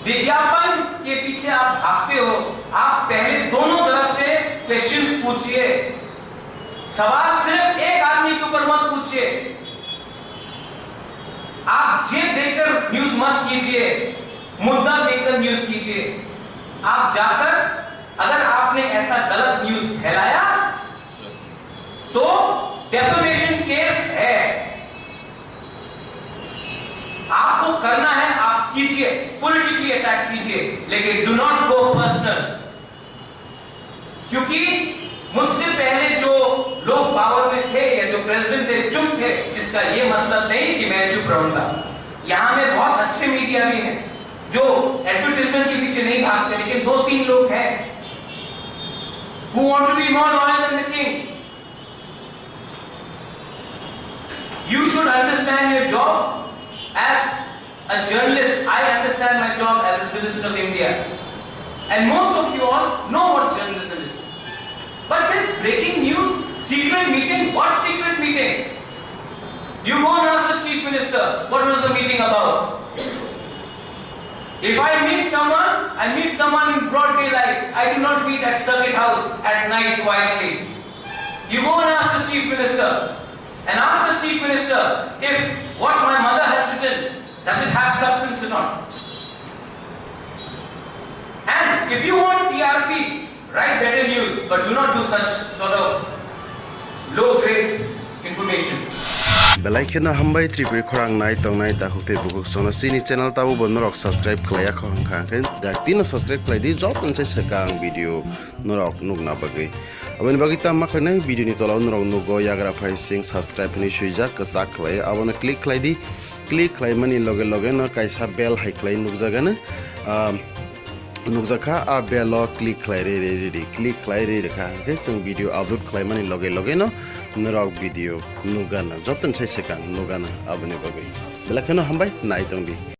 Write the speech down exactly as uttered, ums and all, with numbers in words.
विज्ञापन के पीछे आप भागते हो, आप पहले दोनों तरफ से क्वेश्चंस पूछिए। सवाल सिर्फ एक आदमी के ऊपर मत पूछिए। आप जेब देकर न्यूज मत कीजिए, मुद्दा देकर न्यूज कीजिए। आप जाकर, अगर आपने ऐसा गलत न्यूज फैलाया, तो डेफेमेशन केस है। आपको करना है, आप कीजिए, पॉलिटिकली अटैक कीजिए, लेकिन डू नॉट गो पर्सनल। क्योंकि मुझसे पहले जो लोग पावर में थे या जो प्रेसिडेंट थे, चुप थे, इसका ये मतलब नहीं कि मैं चुप रहूंगा। यहाँ में बहुत अच्छे मीडिया भी हैं जो एडवर्टाइजमेंट के पीछे नहीं भागते, लेकिन दो तीन लोग हैं who want to be more loyal than the king. You should understand your job as a journalist. I understand my job as a citizen of India. And most of you all know what journalism is. But this breaking news, secret meeting, what secret meeting? You go and ask the chief minister, what was the meeting about? If I meet someone, I meet someone in broad daylight. I do not meet at circuit house at night quietly. You go and ask the chief minister, and ask the chief minister if what my mother has written, does it have substance or not? And if you want T R P, write better news, but do not do such sort of low grade information. Belai kheno hambai Tripuri khorang nai tongnai dakhuk tei bukhuk sono chini channel tabo bo norok subscribe khlaiya kho hwnkha hwnkhe dak tino subscribe khlai di, joto ni sai swkang video norok nukna bagwi. Aboni bagwi tamo khlainai video ni tola o norok nugo yagra phai sing subscribe hinwi swijak kwchak khlai, abono click khlai di. Click khlaimani loge loge no kaisa bell hai khlai nukjagano, ah, nukjakha, a bell o click khlai re re re di, click khlai re re kha hwnkhe chwng video upload khlaimani loge loge no norok video nukgana, joto ni sai swkang nukgana. Aboni bagwi belai kheno hambai nai tong di.